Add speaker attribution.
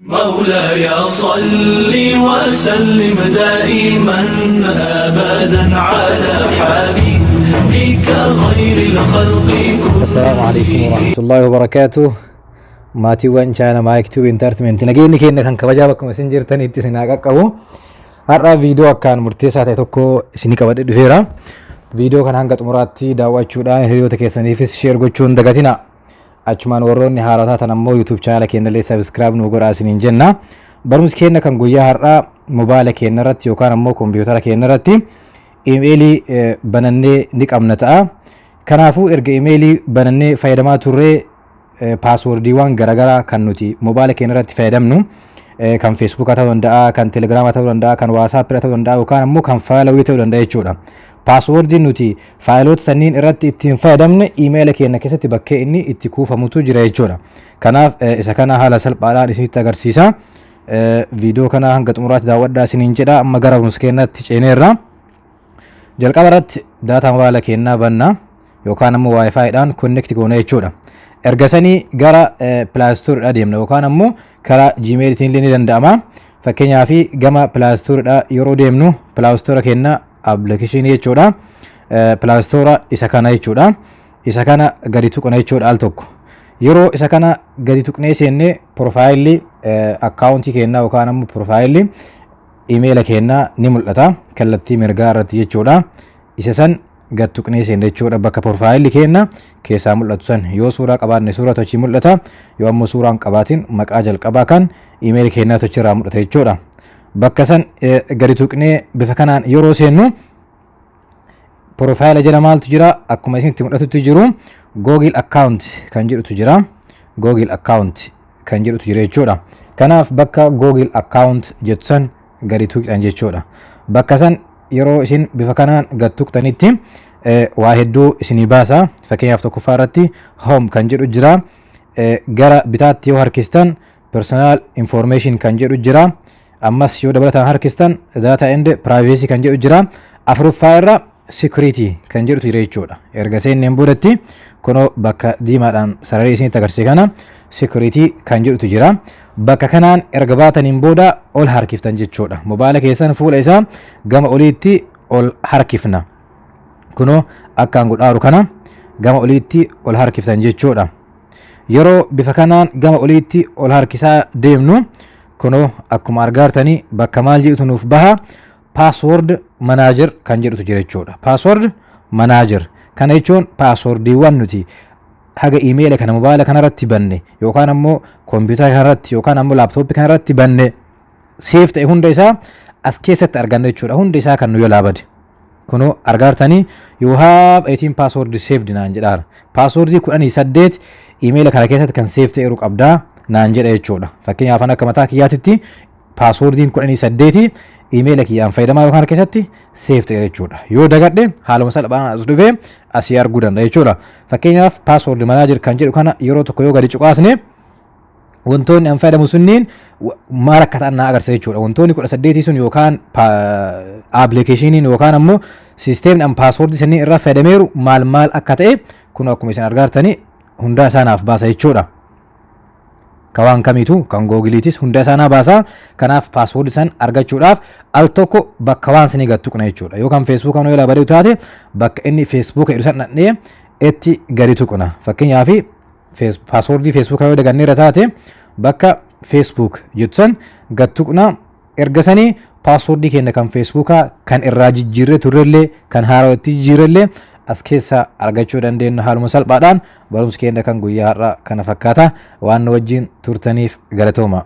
Speaker 1: مولاي صل وسلم دائما ابدا على حبيبك خير الخلق.
Speaker 2: Assalaamu alaikum warahmatullahi wabarakaatuh. Maatiiwwan chaana Maayik Tube Entertainment, nageenyi keenya kan kabajaa bakkuma isin jirtanitti isin haa qaqqabu. Har'a viidiyoo akkaan murteessaa ta'e tokko isinii qabadhee dhufeera. Viidiyoo kana hanga xumuraatti daawwachuudhaan hiriyoota keessaniifis share gochuun dagatina. Achumaan warroonni haaraa taatan ammoo YouTube chaanala keenya illee subscribe nu godhaa isiniin jenna. Barumsi keenya kan guyyaa har'aa mobaayila keenya irratti yookaan ammoo kompiitara keenya irratti imeelii banannee ni qabna ta'a. Kanaafuu erga imeelii banannee fayyadamaa turree, paaswoordiiwwan garaagaraa kan nuti mobaayila keenya irratti fayyadamnu, kan Feesbuukaa ta'uu danda'a, kan Telegiraamaa ta'uu danda'a, kan Waasaappii ta'uu danda'a yookaan ammoo kan faayilawii ta'uu danda'a jechuudha. Paaswoordiin nuti faayiloota sanniin irratti ittiin fayyadamne imeela keenya keessatti bakkee inni itti kuufamutu jira jechuudha. Kanaaf isa kana haala salphaadhaan isinitti agarsiisa. Viidiyoo kana hanga xumuraatti daawwadhaa isiniin jedha. Amma gara barumsa keenyaatti ceeneerra. Jalqaba irratti daataa mobaayila keenyaa banna yookaan ammoo WiFiidhaan connect goona jechuudha. Erga sanii gara Play Storeiidhaa deemna yookaan ammoo karaa Gmailitiin illee ni danda'ama. Fakkeenyaaf, gama Play Storeiidhaa yeroo deemnu, Play Store keenya appilikeeshinii jechuudha. Play Store isa kana jechuudha. Isa kana gadi tuqna jechuudha al tokko. Yeroo isa kana gadi tuqnee seennee, profaayilli akkaawuntii keenyaa yookaan ammoo profaayilli imeela keenyaa ni mul'ata kallattii mirgaa irratti jechuudha. Isa san gad tuqnee seenne jechuudha, bakka profaayilli keenya keessaa mul'atu san. Yoo suuraa qabaanne suuratu achii mul'ata, yoo ammoo suuraa hin qabaatin maqaa jalqabaa kan imeela keenyaatu achirraa mul'ata jechuudha. Bakka san gadi tuqnee bifa kanaan yeroo seennu, profaayila jala maaltu jira? Akkuma isinitti mul'atutti jiru, Google account kan jedhutu jira. Google account kan jedhutu jira jechuudha. Kanaaf bakka Google account jettu san gadi tuqxan jechuudha. Bakka san yeroo isin bifa kanaan gad tuqxanitti waa hedduu isinii baasa. Fakkeenyaaf, tokkoffaa irratti home kan jedhu jira. Gara bitaatti yoo harkistan personal information kan jedhu jira. Ammas yoo dabalataan harkistan data and privacy kan jedhu jira. Afuraffaa irra security kan jedhutu jira jechuudha. Erga seenneen boodatti kunoo bakka diimaadhaan sararee isinitti agarsiise kana security kan jedhutu jira. Bakka kanaan erga baataniin booda ol harkiftan jechuudha. Mobaayila keessan fuula isaa gama oliitti ol harkifna. Kunoo akkaan godhaaru kana gama oliitti ol harkiftan jechuudha. Yeroo bifa kanaan gama oliitti ol harkisaa deemnu, kunoo akkuma argaartanii bakka maal jedhutu nuuf baha? Password manager kan jedhutu jira jechuudha. Password manager kana jechuun paaswordiiwwan nuti haga imeela kana mobaayila kanarratti banne yookaan ammoo koompiyuutara kanarratti yookaan ammoo laaptooppii kanarratti banne save ta'e hunda isaa as keessatti arganna jechuudha. Hunda isaa kan nu jalaa bade. Kunoo argaartanii, "You have 18 password saved" naan jedhaara. Paaswordii 18 imeela kana keessatti kan save ta'eeru qabdaa naan jedha jechuudha. Fakkeenyaaf, akka mataa kiyyaatitti paaswordiin 18 imeela kiyyaan fayyadamaa yookaan keessatti save ta'e jechuudha. Yoo dagadhe haaluma salphaan as dhufee asii arguu danda'a jechuudha. Fakkeenyaaf, password manager kan jedhu kana yeroo tokko yoo gadi cuqaasne, wantoonni an fayyadamu sunniin maal akka ta'an na agarsiisa jechuudha. Wantoonni 18 sun yookaan aappilikeeshiniin yookaan ammoo siisteemni an paaswordii sanii irraa fayyadameeru maal maal akka ta'e kun akkuma isin argaartanii hundaa isaa naaf baasa jechuudha. Ka waan kamiitu, kan Googiliitis hunda isaa naa baasa. Kanaaf paaswordii san argachuudhaaf al tokko bakka waan sanii gad tuqna jechuudha. Yookaan Feesbuuka yoo badee taate, bakka inni Feesbuuka jedhu san dhaqnee itti gadi tuqna. Fakkeenyaaf, paaswordii Feesbuuka yoo daganneerra taate, bakka Facebook jettu san gad tuqna. Erga sanii paaswordii keenya kan Feesbuukaa kan irraa jijjiirree turrellee, kan haaraa itti jijjiirrellee as keessa argachuu dandeenya haaluma salphaadhaan. Barumsi keenya kan guyyaa har'aa kana fakkaata. Waan nu wajjin turtaniif galatooma.